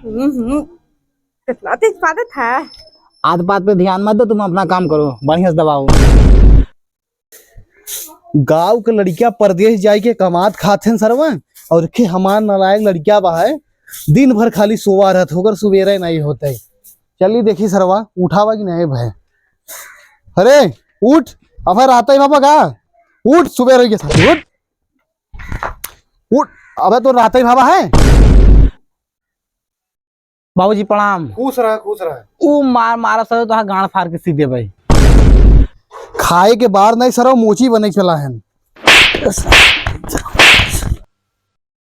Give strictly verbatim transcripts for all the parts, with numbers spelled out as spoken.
हम्म, हम्म। कितना तेज पादत है। आत पात पे ध्यान मत दो, तुम अपना काम करो, बढ़िया से दबाओ। गाँव के लड़किया परदेस जाइके कमात खात हैं सरवा, और के हमार नालायक लड़किया बा है, दिन भर खाली सोवा रहत, होकर सुबेरे नहीं होते। चली देखी सरवा उठावा कि नहीं भाई। अरे उठ, अबे रात ही बाबा का, उठ, सुबेरे के साथ उठ। उठ, अबे तो रात ही बाबा है। बाबूजी प्रणाम। खुश रह, खुश रह। ऊ मार, मारा सर, तो गांड फाड़ के सीधे भाई। खाए के बार नहीं सरवा, मोची बने चला है।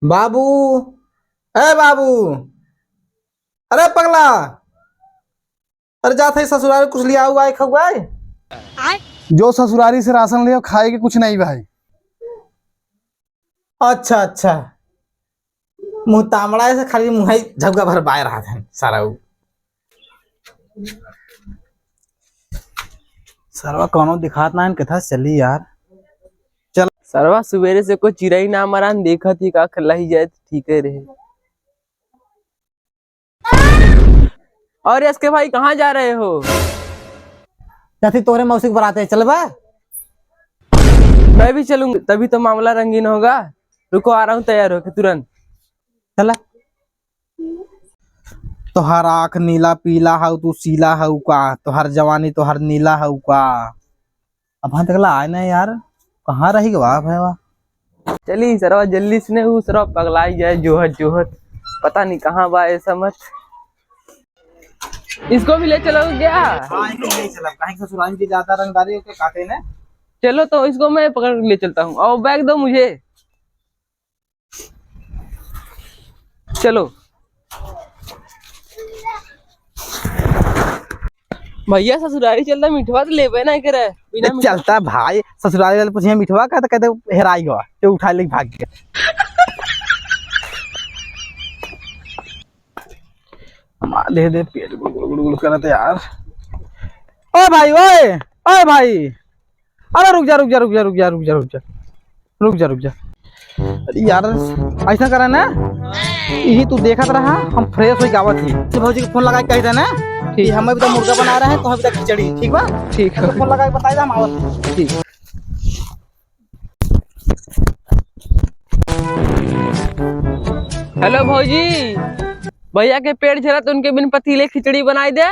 बाबू, ए बाबू, अरे पगला, अरे जात है ससुराल, कुछ लिया हुआ है, खाऊ है? जो ससुरारी से राशन लियो, खाए के कुछ नहीं भाई। अच्छा, अच्छा। मुँह तामड़ा है से खाली मुँह ही झुग्गा भर बाय रहा था सारा उ। सरवा कौनो दिखात ना है, किथा चली यार। चल। सरवा सुबेरे से कोई चिरई ना मरान, देखत ही का खिलाई जाए तो ठीक है रहे। और एस के भाई, कहाँ जा रहे हो? जाती तोरे मौसी के बराते, चलबा? मैं भी चलूंगा, तभी तो मामला रंगीन होगा। रुको, आ रहा हूँ तैयार होके तुरंत। चला। तोहार आँख नीला पीला हउ, तू सीला हउ का? तोहार जवानी तोहार नीला हउ का? अबहन तक ला आए ना यार, कहाँ रहि गवा भैया? चली सरवा जल्दी से ने, ऊ सरवा पगलाई जाए जोहत जोहत, पता नहीं कहाँ बा ऐसा मत। इसको भी ले चलो क्या? हाँ, इसको ले चला, कहीं ससुराल की ज्यादा रंगदारी होके काटे ने। चलो तो इसको मैं पकड़ के ले चलता हूँ, और बैग दो मुझे। चलो। भैया, ससुरारी चलता, मिठवा तो लेबे ना करे, बिना ए, मिठवा। चलता भाई, ससुरारी वाले पूछे, "मिठवा का?" तो कहते, "हेराई गवा," तो उठा ले भाग गया। मार दे दे, पेट गुड़ गुड़ गुड़ गुड़ करत यार। ओ भाई, ओए, ओए भाई, अरे रुक जा, रुक जा, रुक जा। रुक जा, रुक जा। अरे यार, ऐसा करा ना, यही तू देखत रहा, हम fresh होके आवत ही। तो भौजी के फोन लगा के कह देना कि ठीक। हम अभी तक मुर्गा बना रहे हैं, तो अभी तक खिचड़ी, ठीक बा? ठीक है। तो फोन लगा के बताई दे, हम आवत ही। ठीक। हेलो भौजी, भैया के पेट झरत, उनके बिन पतीले खिचड़ी बनाई दे,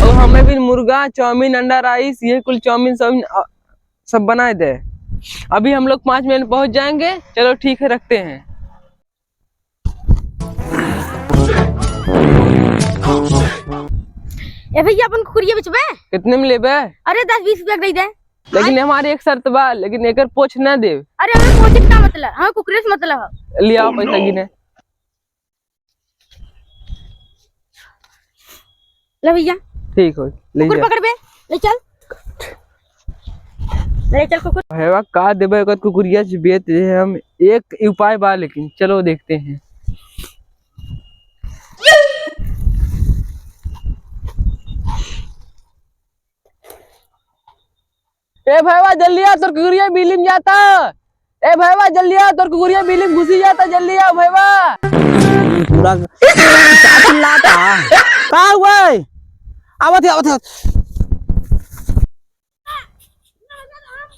और हमें बिन मुर्गा, चाउमीन, अंडा राइस, ये कुल चाउमीन, चाउमीन, अ, सब बनाए दे। अभी हम लोग पाँच मिनट पहुँच जाएंगे। चलो ठीक है, रखते हैं। ए भैया, अपन कुकुरिया बेचबे? कितने में लेबे? अरे, दस बीस रुपया के दे दे। लेकिन हमारे एक शर्त बा, लेकिन एकर पोछ ना देब। अरे, हमें पोछ से का मतलब, हमें कुकुरे से मतलब है। ले आओ पैसा गिने। ले भैया। ठीक हो, ले कुकुर जा। पकड़ बे, ले चल। ले चल कुकुर। भैया का देबे, एकर कुकुरिया से बेच दे हम, एक उपाय बा, लेकिन चलो देखते हैं। ए भैया, जल्दी आ, तोर कुकुरिया बिल्ली में जाता। ए भैया, जल्दी आ, तोर कुकुरिया बिल्ली में घुसी जाता, जल्दी आ भैया। पूरा का चिल्लाता? का हुआ है? आवत है, आवत है।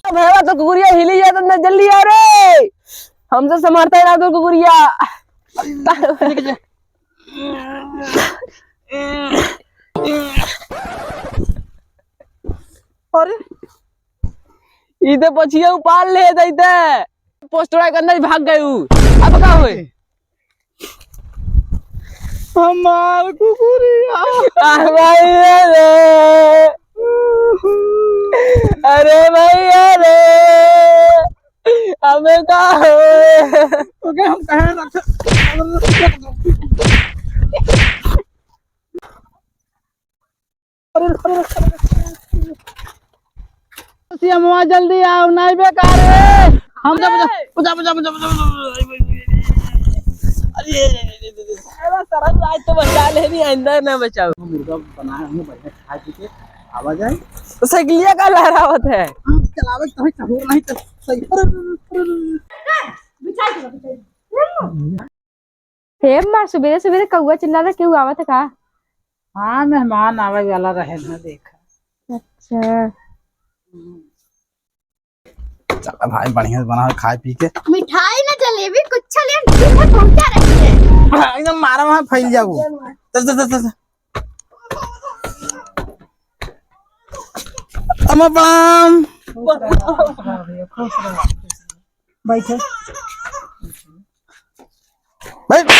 ए भैया, तोर कुकुरिया हिली जाता ना, जल्दी आ रे। हमसे संभालता है ना तोर कुकुरिया। अरे, ई तो पछिया उपाल ले जाते। पोस्टरा के अंदर भाग गए उ। अब का होए? हमार कुकुरिया। अरे भैया रे। अरे भैया रे। हमें का होए? ओके, हम कहे रख। अरे, अरे, अरे, अरे। सियमवा जल्दी आओ, नहीं बेकार है। हम जा, जा, जा, जा। अरे, अरे, अरे, अरे, अरे, सरम, आज तो बचा ले, नहीं, आइंदा ना बचाओ। मुर्गा बनाए हमें बढ़िया खा पी के आवा जाए। तो साइकिलिया का लहरावत है? हम चलावे तो है, सहूर नहीं तो सही। अरे, अरे, अरे, अरे। बिछा दो, बिछा दो। हे माँ, सुबेरे सुबेरे कौआ चिल्ला रहा, केहू आवत है का? हाँ, मेहमान आवे वाला रहे ना, देखा। अच्छा। चला भाई, बढ़िया से बना खाए पी के। मिठाई ना जलेबी कुछ ले, हम दिन में पहुंचा रही है। एकदम मारा वहाँ फैल जाओ। चल, चल, चल, चल। अम्मा प्रणाम। बैठे। बैठ।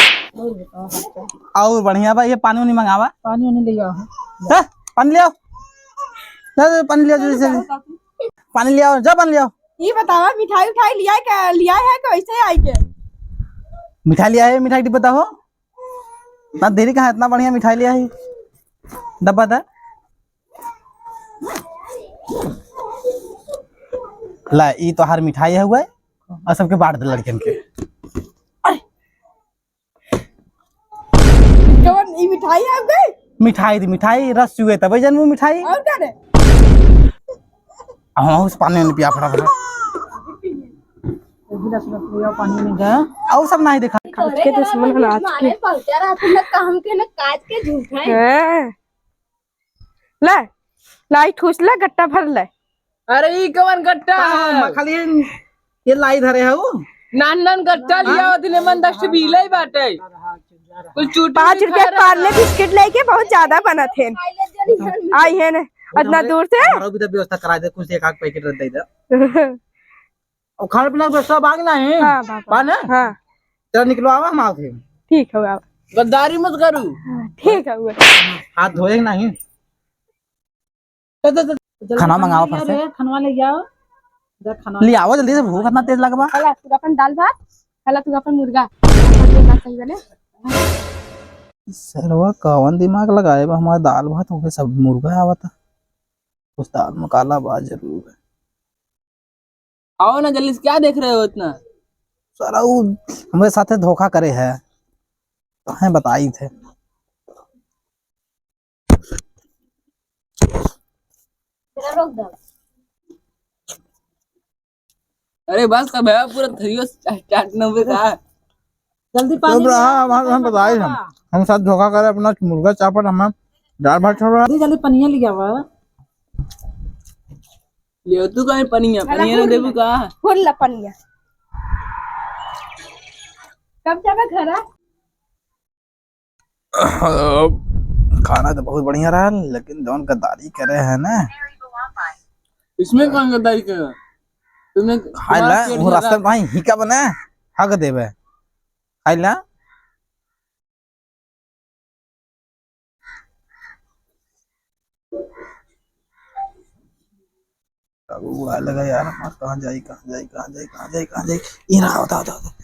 और बढ़िया बा, ये पानी उनी मंगावा। पानी उनी ले आओ। जा, पानी ले आओ। जा, जा, पानी ले आओ, जल्दी से। पानी ले आओ, जा, पानी ले आओ। ये बतावा, मिठाई उठाई लिया क्या, लिया है कि वैसे ही आई के? मिठाई लिया है, मिठाई डिब्बा बताओ। इतना देरी कहाँ, इतना बढ़िया मिठाई लिया है, डब्बा था। ला, ई तोहार मिठाई है हुआ है, और सबके बांट दे लड़कन के। अरे, कौन ई मिठाई है हुआ है? मिठाई दी, मिठाई, रस चुए तबे जनमू मिठाई। और का रे? अब हम उस पानी नहीं पिया फटाफट। पानी नहीं गया। और सब नहीं देखा। आज के दुश्मन है आज के। मारे पहुंचा रहा था, न काम के, न काज के, झूठा है। हाँ। ले, लाई ठूस ले, गट्टा भर ले। अरे, ई कवन गट्टा है? हाँ, खाली ये लाई धरे है वो। नान नान गट्टा लिया, ओदिन मन दस ठे बिलाई बाटे। कुछ चूटी पाँच रुपया के पार्ले बिस्किट लेके बहुत ज्यादा बनत है। आई है ना, इतना दूर से। हमारा भी तो व्यवस्था करा दे, कुछ एक आध पैकेट रख दे दे। और खाना पीना तो सब आगे नहीं? हाँ, बाबा। बा ना? हाँ। चल निकलो, आवा हम आते हैं। ठीक है, आवा। गद्दारी मत करू। हाँ, ठीक है, आवा। हाथ धोए नहीं? चल, चल, चल, जल्दी खाना खाना मंगाओ ले फट से। रे, खाना ले आओ। जा खाना ले आओ जल्दी से, भूख इतना तेज लगबा। खाला तू अपन दाल भात, खाला तू अपन मुर्गा। अपन मुर्गा सही बने। सरवा कौन दिमाग लगाए बा, हमारा दाल भात होके सब मुर्गा आवता। कुछ दाल में काला बा जरूर। आओ ना जल्दी से, क्या देख रहे हो इतना? सारा उ हमरे साथे धोखा करे है, तो हैं बताई थे। अरे बस, कब है पूरा थरियो चा-, चाटने में का? जल्दी पानी चुप रहा, ले आओ। हम, हम बताई हम। हम साथ धोखा करे, अपना मुर्गा चापट, हमें दाल भात छोड़ रहा। जल्दी, जल्दी पनिया ले आवा। ले तू कहीं पनिया, पनिया ना देबू का? खोल ला पनिया। कब जाबे घर आ? खाना तो बहुत बढ़िया रहा, लेकिन जौन गद्दारी करे है ना। इसमें कौन गद्दारी करे? तुमने खाई ला, वो रास्ता में भाई हिका बना, हक देबे। खाई ला। अब वो आ लगा यार, हमार कहाँ जाई, कहाँ जाई, कहाँ जाई, कहाँ जाई, कहाँ जाई? ये रहा, होता, होता, होता।